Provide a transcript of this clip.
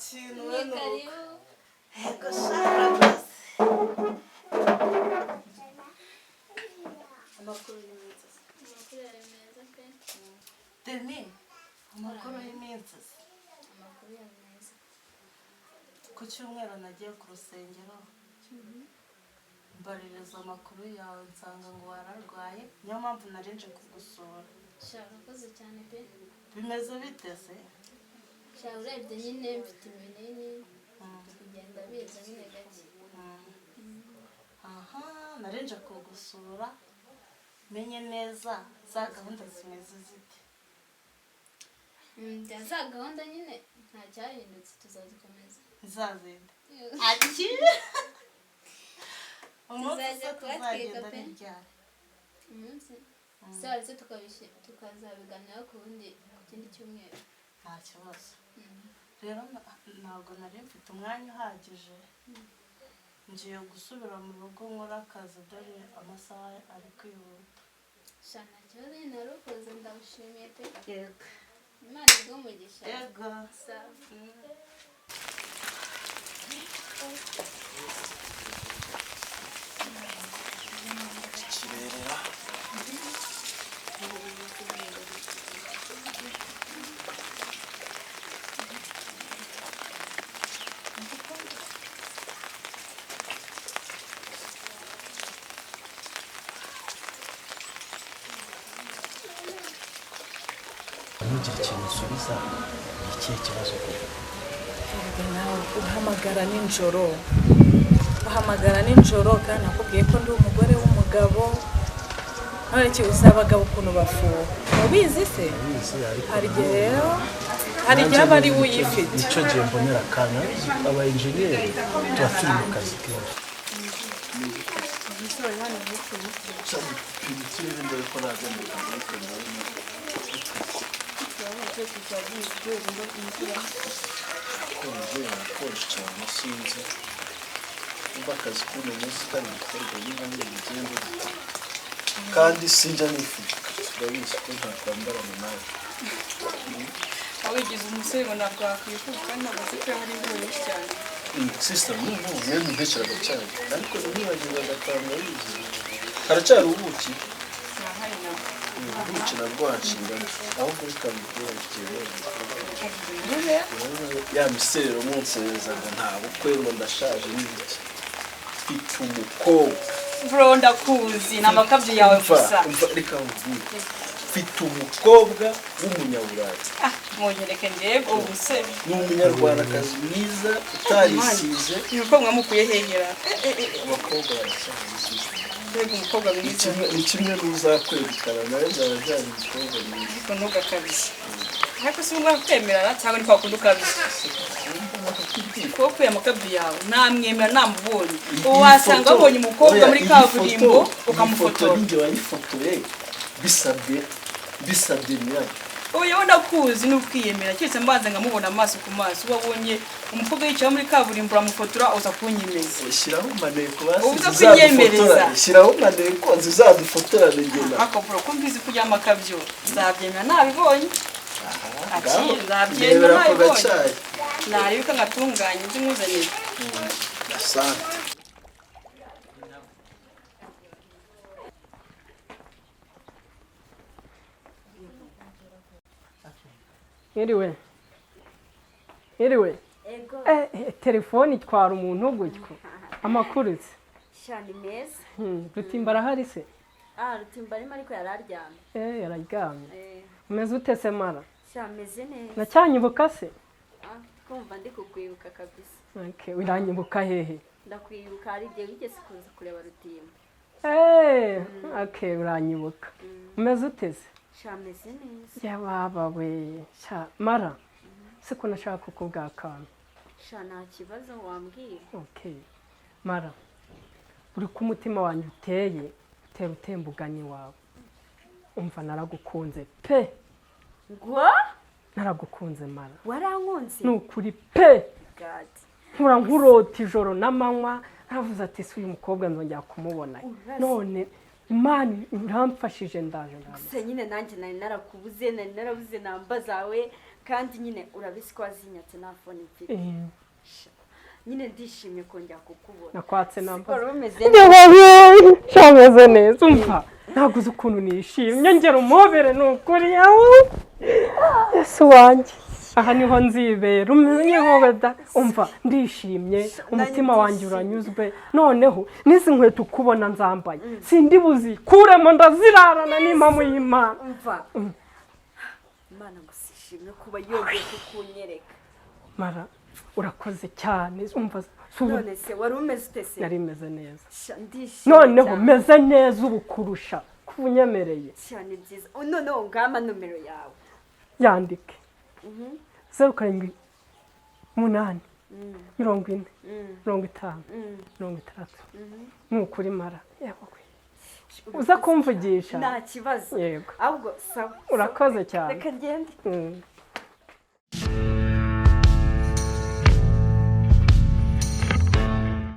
Kintu we. Ni Nuko karibu. Yego sha, urakoze. Amakuru y'iminsi se? Amakuru yawe meza pe. Deni, amakuru y'iminsi se? Amakuru yawe meza. Ku cyumweru nagiye ku rusengero, mbaririza amakuru yawe, nsanga ngo wararwaye. Niyo mpamvu narinje kugusura. Sha, urakoze cyane pe. Bimeze bite se? Sha, urebye nyine mfite ibinini, kugenda biza nyine gake. Aha narinje kugusura menye neza za gahunda zimeze zite. Za gahunda nyine nta cyahindutse, tuzazikomeza. Zazindi ati umunsi Tuzajya se kubatwika tuzagenda pe. ni ryari? Umunsi se tukazabiganiraho ku wundi, ku kindi cyumweru. Nta kibazo. Rero ntabwo nari mfite umwanya uhagije, ngiye gusubira mu rugo nkora akazi, dore amasaha ari kwihuta. Sha, nta kibazo nyine, nari ukuze, ndagushimiye pe. Yego. Imana iguhe umugisha. Yego. Sawa. Kirerera. Ntugire ikintu usubiza. Ni ikihe kibazo koko? Erega nawe uhamagara nijoro, uhamagara nijoro, kandi nakubwiye ko ndi umugore w'umugabo. None ki uzi abagabo ukuntu bafuha, mubizi se? Ndabizi, ariko Hari igihe rero, hari igihe aba ari we uyifite. Nicyo gihe mbonera akanya. Aba enjeniyeri tuba turi mu kazi kenshi. Pima ikirere ndebe ko najya mu kazi, ariko ndabona hakonje, hakonje cyane. Sinzi niba akazi k'uno munsi kari gukorwa, niba nyine bigende gute, kandi sinjya nifubika, urabizi ko ntakwambarana nawe. Wigize umusore ngo ntabwo wakwifuza, kandi ntabwo uzi ko hari imbeho nyinshi cyane. Sister, n'ubu yewe ntekera agacyayi, ariko ntibagirwa agatangawizi, haracyari ubuki. Turahari nawe. Ubuki nabwo wanshinga, ahubwo reka mbikure Rube. Ya miserero munserezaga, nta bukwe, ngo ndashaje n'ibiki. Mfite umukobwa. Bro, ndakuzi, ni amakabyo yawe Umva, gusa. Umva, reka nkubwire, mfite umukobwa w'umunyaburayi. Ah, munyereke ndebe ubu se. Ni umunyarwandakazi mwiza utarisize. Uyu mukobwa mwamukuye hehera? Abakobwa baracyari, sister. Mbega umukobwa Ni mwiza! kimwe n'uzakwegukana nawe, byaba byari umukobwa mwiza. Ariko ntugakabye. Ariko si ngombwa kwemerana, cyangwa ni kwa kundi ukabye kuko kuya amakabyo yawe namwemera namubonye. Ubu wasanga wabonye umukobwa Oya, muri iyi kaburimbo foto ukamufotora. Ninjye wayifotoye, bisabye nyirayo. Oya, we ndakuzi ni ukwiyemera, keretse mbanza nkamubona amaso ku maso. Uba wabonye umukobwa yicaye muri kaburimbo uramufotora, uza kunyemeza. Shyiraho maneko basi. Ubu uza kunyemereza. Zizadufotora, shyiraho maneko zizadufotorane njye nawe. Akabura ko mbizi ko ujya amakabyo, nzabyemera nabibonye. Ati Ngaho, nzabyemera ndebera ako nabibonye. gacyayi. Narebe ko ngatunganye ibyo nkuzaniye. Asante. Mwiriwe, mwiriwe. Ego. Telefone itwara umuntu gutyo. Amakuru se? Sha, ni meza. Rutimba arahari se? Ah, Rutimba arimo, ariko yari aryamye. Yararyamye. Eh. Umeze ute se, Mara? Sha, meze neza. Nacyanyibuka se? Ah, kumva ndi kukwibuka kabisa. Okay, uranyibuka hehe? Ndakwibuka, hari igihe wigeze kuza kureba Rutimba. Okay, uranyibuka. Umeze ute se? Sha, meze neza. Yababa we. Sha Mara, siko nashaka kukubwira akantu. Sha, nta kibazo, wambwira. Okay, Mara, uri ko umutima wanjye uteye utera utemba ugana iwawe. Umva, naragukunze pe. Ngo? Naragukunze, Mara. Warankunze? Ni ukuri pe. God. Nkura nkurota ijoro n'amanywa, naravuze ati: "Si uyu mukobwa nzongera kumubona?" Urazi. None Imana iramfashije, ndaje ndaje. Gusa nyine nanjye nari narakubuze, nari narabuze namba zawe. Kandi nyine urabizi ko wazinyatse nta phone mfite. Sha, nyine ndishimye kongera kukubona. Nakwatse namba. Wari umeze neza? Shameze neza. Umva, ntabwo uzi ukuntu nishimye, ngera umubere, ni ukuri. Awu Yesu wanjye, aha niho nzibera, umenye da. Umva, ndishimye, umutima wanjye uranyuzwe. Noneho n'izi nkweto ukubona nzambaye, sindi buzikuremo, ndazirarana n'impamu y'Imana. Umva, Imana gusa ishimwe kuba yongeye kukunyereka. Mara, urakoze cyane. Umva, None se wari umeze ute se? Nari meze neza. Sha, ndishimye Noneho cyane. meze neza ubu kurusha kuba unyemereye. Cyane, byiza. Oh, noneho ngama nomero yawe. Yandike: 078 40 50 60. Ni ukuri mara, yewe, uza kumvugisha. Nta kibazo. Yego. Ahubwo sawa. Urakoze cyane. Reka ngende.